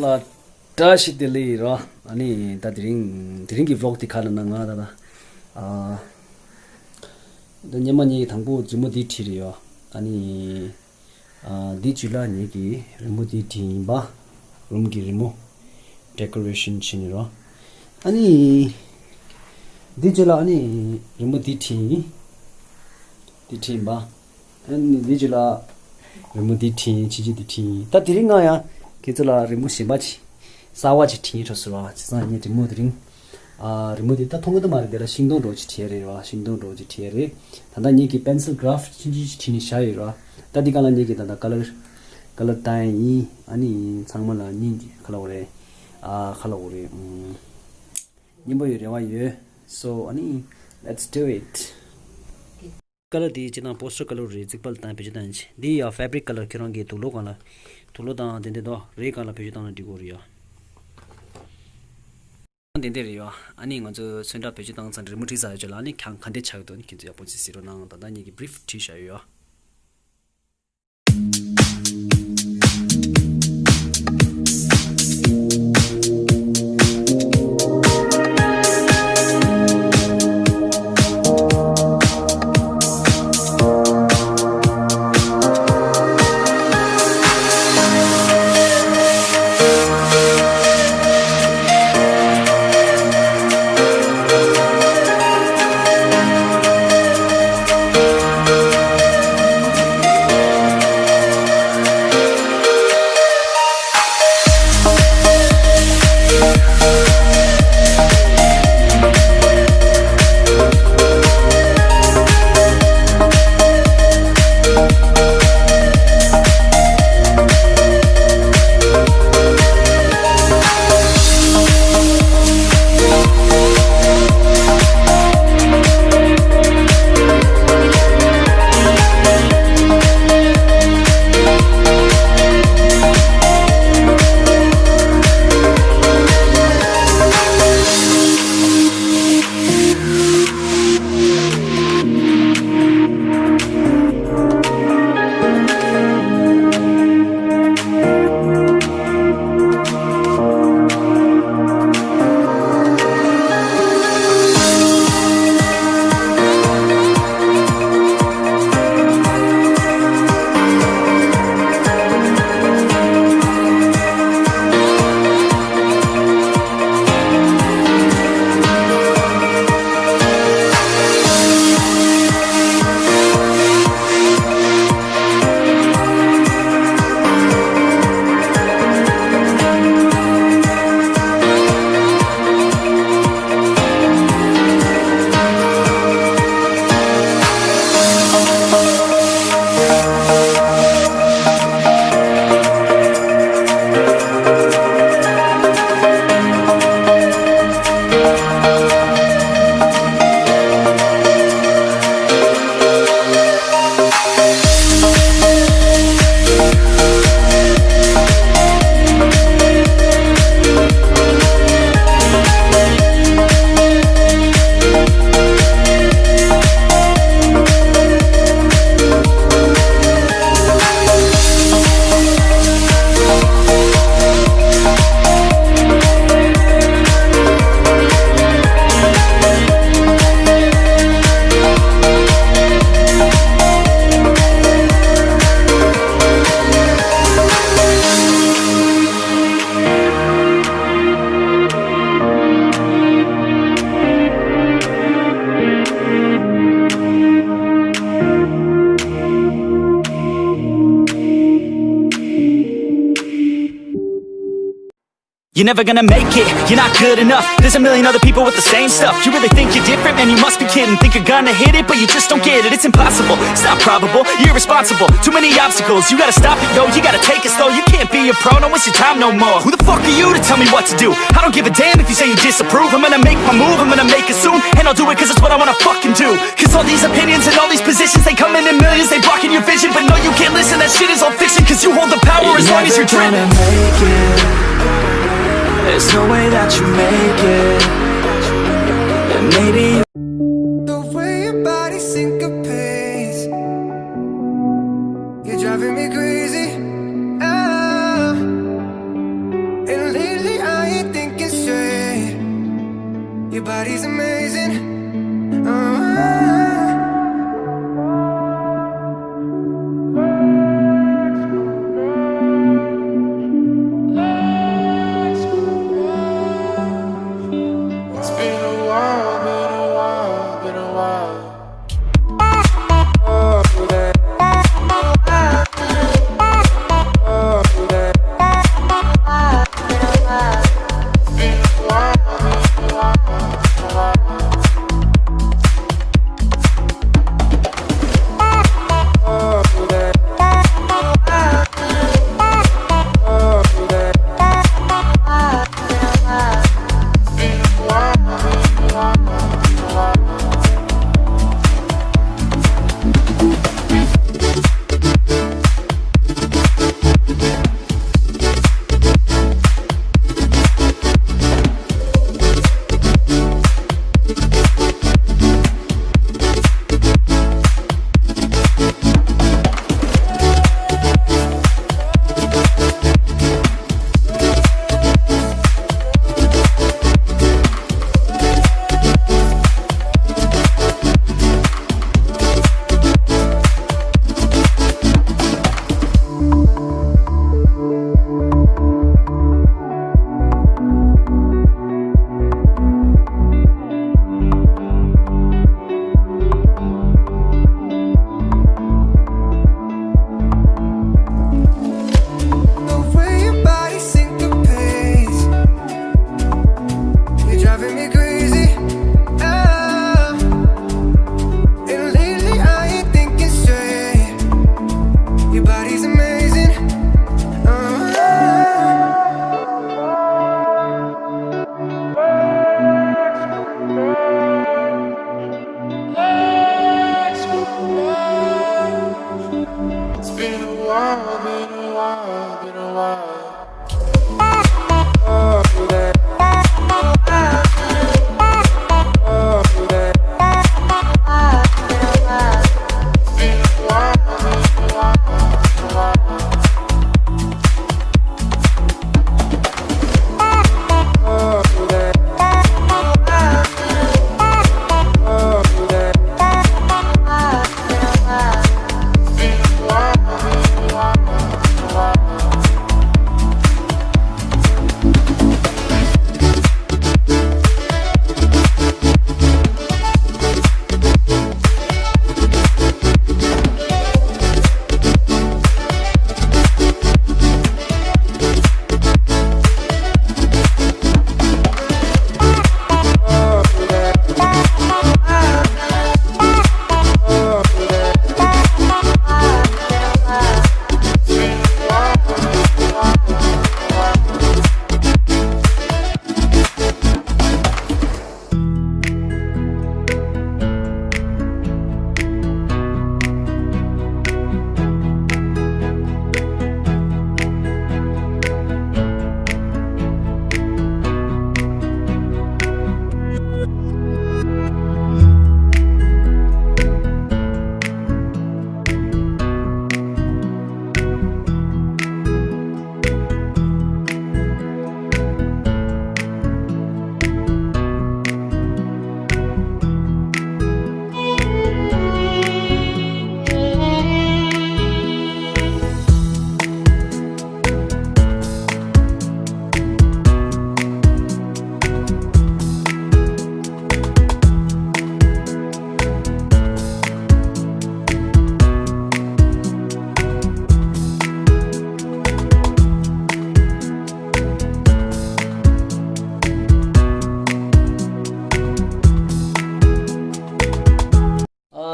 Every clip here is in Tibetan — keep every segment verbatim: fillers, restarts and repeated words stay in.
ལ་བཀྲ་ཤིས་བདེ་ལེགས་རོ། ཨ་ནི་ད་དེ་རིང་དེ་རིང་གི་vlog་དེ་ག་ལ་ན་ང་ད་ད་ཨ་ད་ཉི་མ་གཉིས་ཀྱི་དང་པོ་རི་མོ་འདི་བྲིས་རེད་ཡོ། ཨ་ནི་ཨ་འདི་བཅུ་ལ་ངེད་ཀྱི་རི་མོ་འདི་བྲིས་ཡིན་པ། རུམ་གྱི་རི་མོ་decoration་བྱས་ནས་རོ། ཨ་ནི་འདི་བཅུ་ལ་ཨ་ནི་རི་མོ་འདི་བྲིས་ཡིན། འདི་བྲིས་ཡིན་པ། ཨ་ནི་འདི་བཅུ་ལ་རི་མོ་འདི་བྲིས་ཡིན། ཕྱི་རྒྱུད་འདི་བྲིས་ཡིན། ད་དེ་རིང་ང་ཡང་ཁྱེད་ཚོ་ལ་རི་མོ་གཞན་པ་ཅིག་གསར་བ་ཅིག་བྲིས་ཡིན་འགྲོ་ཟེར་བ། བྱས་ཙང་ངས་རི་མོ་དེ་རིང་ཨ་རི་མོ་དེ་ད་མཐོང་གི་འདུག་མ་རེད། དེ་ལ་ཤིང་སྡོང་འདྲ་བོ་ཅིག་བྲིས་ཡ་རེད་རོ། ཤིང་སྡོང་འདྲ་བོ་ཅིག་བྲིས་ཡ་རེད། ད་ལྟ་ངེད་ཀྱི་pencil graph་ཆུང་ཆུང་ཅིག་བྲིས་ནས་བཞག་ཡོད་རོ། ད་འདི་ག་ལ་ངེད་ཀྱི་ད་ལྟ་color color་བཏང་ཡ་ཡིན། ཨ་ནི་ཚང་མ་ལ་སྙིང་རྗེ་ག་ལ་འོ་རེད། ཨ་ག་ལ་འོ་རེད། ཨུམ། སྙན་པོ་ཡོད་རེ་བ་ཡོད། So ཨ་ནི་let's do it། color་དེ་སྤྱིར་བཏང་poster color་རེད། རྩིག་པ་ལ་བཏང་བེད་སྤྱོད་བཏང་ཡིན། འདི་ཡ་fabric color་ཁྱེད་རང་གི་དུག་ལོག་སྒང་ལ་དུག་ལོག་དང་དེ་འདྲ་དོ་རེད་སྒང་ལ་བེད་སྤྱོད་བཏང་ན་འགྲིག་གི་རེད་ཡ། དེ་འདྲ་རེད་ཡ། ཨ་ནི་ང་ཚོ་ཚོན་ཁྲ་བེད་སྤྱོད་བཏང་ཚར་རི་མོ་བྲིས་ཚར་ཡོད་ཅོག་ལ་ཨ་ནི་ཁྱང་ག་འདྲ་ཆགས་ཡོད་དོ་ནི་ཁྱེད་ཚོ་ཡག་པོ་ཅིག་གཟིགས་རོགས་གནང་། ད་ལྟ་ངེད་ཀྱི་brief་བྲིས་བཞག་ཡོད་ཡ། You're never gonna make it, you're not good enough. There's a million other people with the same stuff. You really think you're different? Man, you must be kidding. Think you're gonna hit it, but you just don't get it. It's impossible, it's not probable, you're irresponsible. Too many obstacles, you gotta stop it, yo. You gotta take it slow, you can't be a pro, don't waste your time no more. Who the fuck are you to tell me what to do? I don't give a damn if you say you disapprove. I'm gonna make my move, I'm gonna make it soon. And I'll do it 'cause it's what I wanna fucking do. 'Cause all these opinions and all these positions, they come in in millions, they blocking your vision. But no, you can't listen, that shit is all fiction. 'Cause you hold the power as long as you're dreaming. Never gonna make it. There's no way that you make it. And maybe you The way your body syncopates, you're driving me crazy. Ah. Body's amazing. It's been a while, been a while, been a while. The way your body sync the pace, you're driving me crazy. Oh. And lately I ain't thinking straight. Your body's amazing. Uh. It's been a while, been a while, been a while.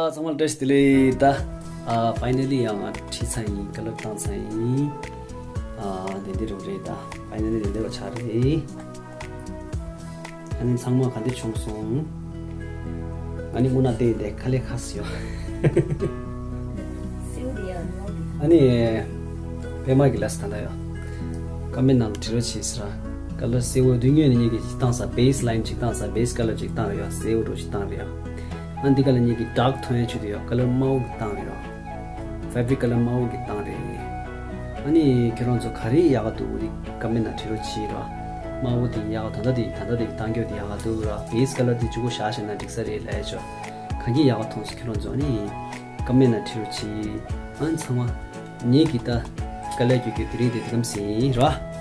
ཨ། ཚང་མ་ལ་བཀྲ་ཤིས་བདེ་ལེགས། ད་ཨ་ཕའི་ནལ་ལི་ཡང་ང་ཁྲིད་ཚར་ཡིན། ཀ་ལར་བཏང་ཚར་ཡིན། ཨ་དེ་འདྲ་རེད། ད་ཕའི་ནལ་ལི་དེ་འདྲ་བ་ཆགས་རེད། ཨ་ནི་ཚང་མ་ག་འདྲ་བྱུང་སོང་། ང་ནི་དངོས་གནས་བལྟས་ཏེ་ཁ་ལས་ཁ་ཟེར་ཡོད། སེའུ་དེ་ཡང་ཉོ་དགོས། ཨ་ནི་པད་མ་གི་ལས་ད་ལྟ་ཡོད། ཀ་མེན་ནང་བྲིས་རོགས་བྱེད་ཟེར། ཀ་ལར་སེའུ་དུས་ཉོས་ནས་ངེད་ཀྱིས་བཏང་ས། བེ་སི་ལ་ཡིན་ཅིག་བཏང་ས། བེ་སི་ཀ་ལར་ཅིག་བཏང་ཡོད། སེའུ་འདྲ་ཅིག་བཏང་རེད་ཡ། ཨ་འདི་ག་ལ་ངེད་ཀྱིས་ཌརྐ་ཐོན་ཡ་ཆུ་དེ་ཡོད། ཀ་ལར་དམར་པོ་གི་བཏང་རེད་ཡ། ཕེབ་རིག་ཀ་ལར་དམར་པོ་གི་བཏང་རེད། ཨ་ནི་ཁྱེད་རང་ཚོ་ག་རེ་ཡག་ག་འདུག་རེད། ཀ་མེན་ནང་བྲིས་རོགས་བྱེད་རོགས། དམར་པོ་དེ་ཡག་ག་ད་ལྟ་དེ་ད་ལྟ་དེ་གཏང་རྒྱུ་དེ་ཡག་ག་འདུག་ར། བེ་སི་ཀ་ལར་དེ་གཅིག་པོ་བཞག་བཞག་ན་འགྲིག་ས་རེད་ལབ་ཡ་ཆོ། གང་གིས་ཡག་ག་མཐོང་སོང་ཁྱོད་རང་ཚོ་ཨ་ནི། ཀ་མེན་ན་བྲིས་རོགས་གྱིས། ཨ་ནི་ཚང་མ་ངེད་ཀྱི་ད་དཀའ་ལས་རྒྱག་རྒྱུ་དེ་རིང་དེ་དེ་གམ་ཟིན་ར།